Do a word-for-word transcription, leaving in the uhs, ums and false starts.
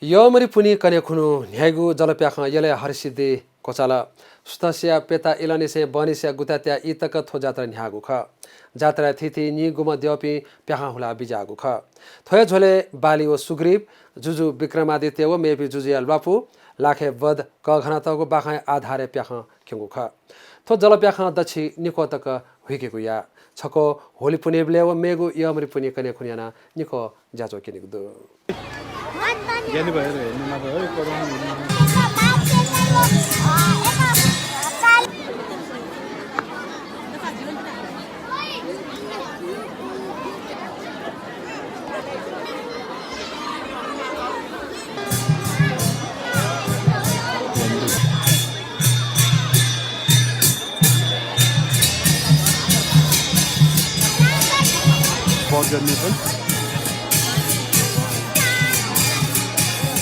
यःमरि पुन्हि कन्हय् खुन्हु न्ह्याइगु जलप्याखं यलय् हरसिद्धि क्वचाल। सुथसिया प्यता इलंनिसें बहनिसिया गुतात्या ई तक थ्व जात्रा न्ह्याःगु खः। जात्राय् थीथी निगूम्ह द्यःपिं प्याखं हुला बिज्याःगु खः। थ्व हे झ्वलय् बाली व सुग्रीव, जुजु विक्रमादित्य व मेपिं जुजुया ल्वापु, लाखे वध, कःघानातःगु बाखंया आधारय् प्याखं क्यंगु खः। थ्व जलप्याखं दच्छि निक्वः तक हुइकेगु याः। छक्वः होली पुन्हिबलय् व मेगु यःमरि पुन्हि कन्हय् खुन्हु यानाः निक्वः ज्याझ्वः क्यनीगु दु।